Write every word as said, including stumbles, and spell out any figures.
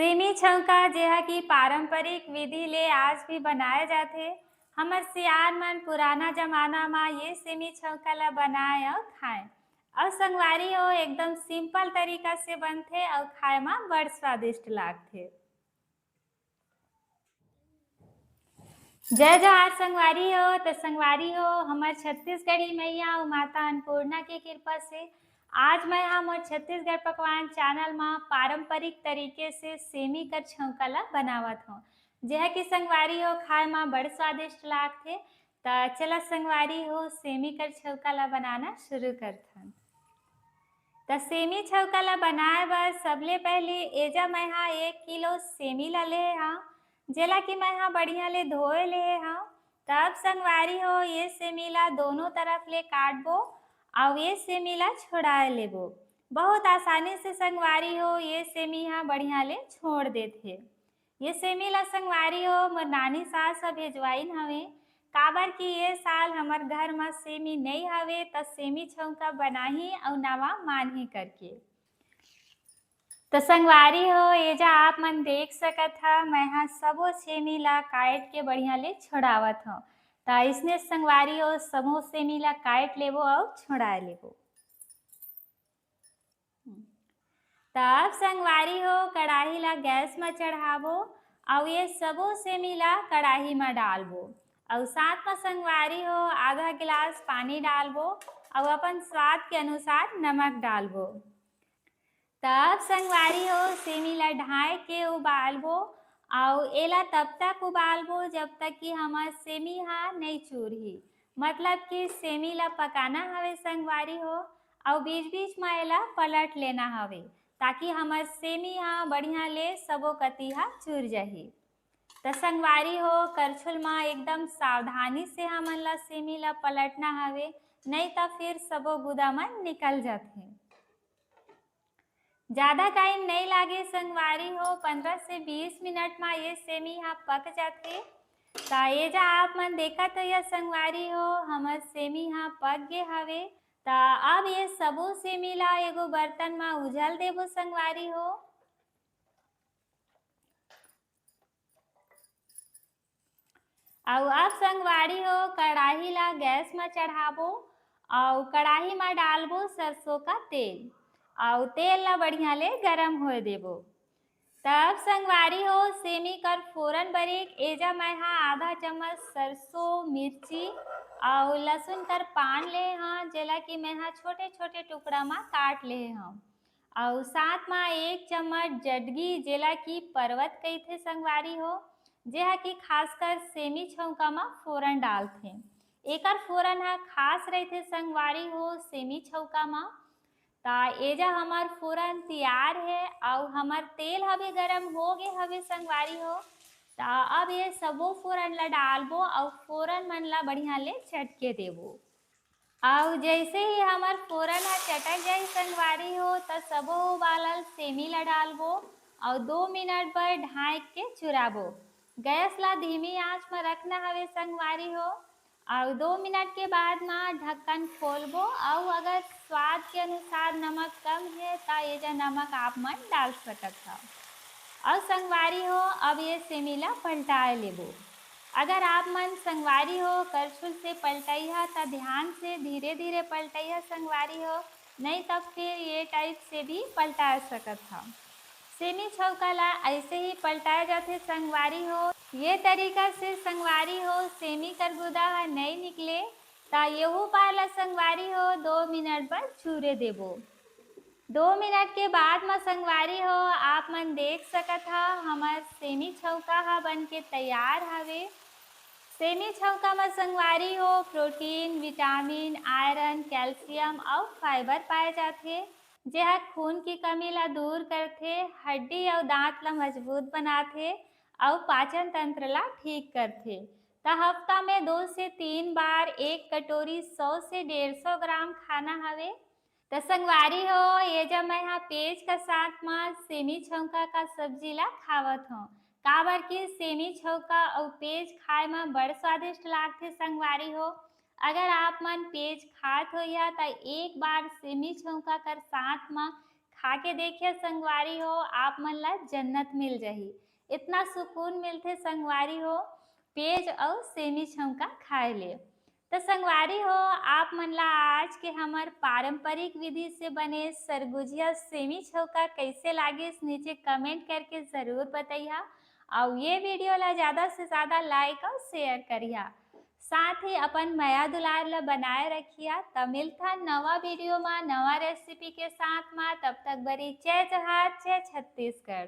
सेमी छौंका, जेहा कि पारंपरिक विधि ले आज भी बनाए जाथे। हमर सियान मन पुराना जमाना म ये सेमी छौंका ला बनाए अउ खाए, अउ संगवारी हो, एकदम simple तरीका से बनथे अउ खाए म बड़ स्वादिष्ट लागथे। जय जोहार संगवारी हो। त संगवारी हो, हमर छत्तीसगढ़ी मैया अउ माता अन्नपूर्णा के कृपा से आज मैं हा मोर छत्तीसगढ़ पकवान channel म पारंपरिक तरीके से सेमी कर छौंका ला बनावत हौं, जेहा कि संगवारी हो, खाए म बड़ स्वादिष्ट लागथे। त चला संगवारी हो, सेमी कर छौंका ला बनाना शुरू करथन। त सेमी छौंका ला बनाए बर सबले पहिली एजा मैं हा एक किलो सेमी ला लेहे हौं, जेला कि मैं हा बढ़िया ले धोए लेहे हौं। तब संगवारी हो, ये सेमी ला दोनों तरफ ले काटबो अउ ये सेमी ला छोड़ाए लेबो। बहुत आसानी से संगवारी हो, ये सेमी हा बढ़िया ले छोड़ देथे। ये सेमी ला संगवारी हो, मोर नानी सास ह भेजवाइन हवे, काबर कि ये साल हमर घर म सेमी नइ हवे, त सेमी छौंका बनाही अउ नवा मानही करके। त संगवारी हो, एजा आप मन देख सकत ह, मैं हा सबो सेमी ला काट के बढ़िया ले छोड़ावत हौं। त इसने संगवारी हो, सबो सेमी ला काट लेबो अउ छोड़ा लेबो। त अब संगवारी हो, कड़ाही ला गैस म चढ़ाबो अउ ये सबो सेमी ला कड़ाही म डालबो अउ साथ म संगवारी हो, आधा गिलास पानी डालबो अउ अपन स्वाद के अनुसार नमक डालबो। त अब संगवारी हो, सेमी ला ढांय के उबालबो अउ एला तब तक उबालबो जब तक कि हमर सेमी हा नइ चूरही। मतलब कि सेमी ला पकाना हवे संगवारी हो, अउ बीच-बीच म एला पलट लेना हवे, ताकि हमर सेमी हा बढ़िया ले सबो कती हा चूर जाही। त संगवारी हो, करछुल म एकदम सावधानी से हमन ला सेमी ला पलटना हवे, नइ त फिर सबो गुदा मन निकल जाथे। ज्यादा time नइ लागे संगवारी हो, पंद्रह से बीस मिनट म ये सेमी हा पक जाथे। त एजा आप मन देखत हो या संगवारी हो, हमर सेमी हा पक गे हवे। त अब ये सबो सेमी ला एगो बर्तन म उझल देबो संगवारी हो। अउ अब संगवारी हो, कड़ाही ला गैस म चढ़ाबो अउ कड़ाही म डालबो सरसों का तेल अउ तेल ला बढ़िया ले गरम होए देबो। तब संगवारी हो, सेमी कर फोरन बर एक एजा मैं हा आधा चम्मच सरसों, मिर्ची अउ लहसुन कर पान ले हौं, जेला कि मैं हा छोटे-छोटे टुकड़ा म काट ले हौं। अउ साथ म एक चम्मच जडगी, जेला कि परवत कहिथे संगवारी हो, जेहा कि खासकर सेमी छौंका म फोरन डालथे। एकर फोरन ह खास रहिथे संगवारी हो सेमी छौंका म। त एजा हमर फोरन तियार हे अउ हमर तेल ह भी गरम हो गे हवे संगवारी हो। त अब ये सबो फोरन ल डालबो अउ फोरन मन ल बढ़िया ले चटके देबो। अउ जैसे ही हमर फोरन ह चटक जाही संगवारी हो, त सबो उबालल सेमी ल डालबो अउ दो मिनट बर ढांक के चुराबो। गैस ला धीमी आंच म रखना हवे संगवारी हो। अउ दो मिनट के बाद म ढक्कन खोलबो अउ अगर स्वाद के अनुसार नमक कम हे, त एजा नमक आप मन डाल सकत हव। अउ संगवारी हो, अब ये सेमी ला पलटाए लेबो। अगर आप मन संगवारी हो करछुल से पलटइहा, त ध्यान से धीरे-धीरे पलटइहा संगवारी हो, नइ त फिर ये type से भी पलटा सकत हव। सेमी छौंका ला ऐसे ही पलटाए जाथे संगवारी हो। ये तरीका से संगवारी हो सेमी कर गुदा ह नइ निकले, त येहू पार ला संगवारी हो दो मिनट बर चूरे देबो। दो मिनट के बाद म संगवारी हो, आप मन देख सकत हव, हमर सेमी छौंका ह बन के तैयार हवे। सेमी छौंका म संगवारी हो, प्रोटीन, विटामिन, आयरन, कैल्शियम अउ फाइबर पाए जाथे, जेहा खून की कमी ला दूर करथे, हड्डी अउ दांत ला मजबूत बनाथे अउ पाचन तंत्र ला ठीक करथे। त हफ्ता में दो से तीन बार एक कटोरी सौ से डेढ़ सौ ग्राम खाना हवे। त संगवारी हो, ये जब मैं हा पेज का साथ म सेमी छौंका का सब्जी ला खावत हौं, काबर कि सेमी छौंका अउ पेज खाए म बड़ स्वादिष्ट लागथे संगवारी हो। अगर आप मन पेज खात होइहा, त एक बार सेमी छौंका कर साथ म खा के देखिया संगवारी हो, आप मन ला जन्नत मिल जाही। इतना सुकून मिलथे संगवारी हो, पेज अउ सेमी छौंका खाए ले। त संगवारी हो, आप मन ला आज के हमर पारंपरिक विधि से बने सरगुजिया सेमी छौंका कैसे लागिस, नीचे comment करके जरूर बतैहा। अउ ये video ला ज्यादा से ज्यादा like अउ share करिहा। साथ ही अपन मया दुलार ला बनाए रखिहा। त मिलथन नवा video मा, नवा recipe के साथ मा। तब तक बरी जय जोहार, जय छत्तीसगढ़।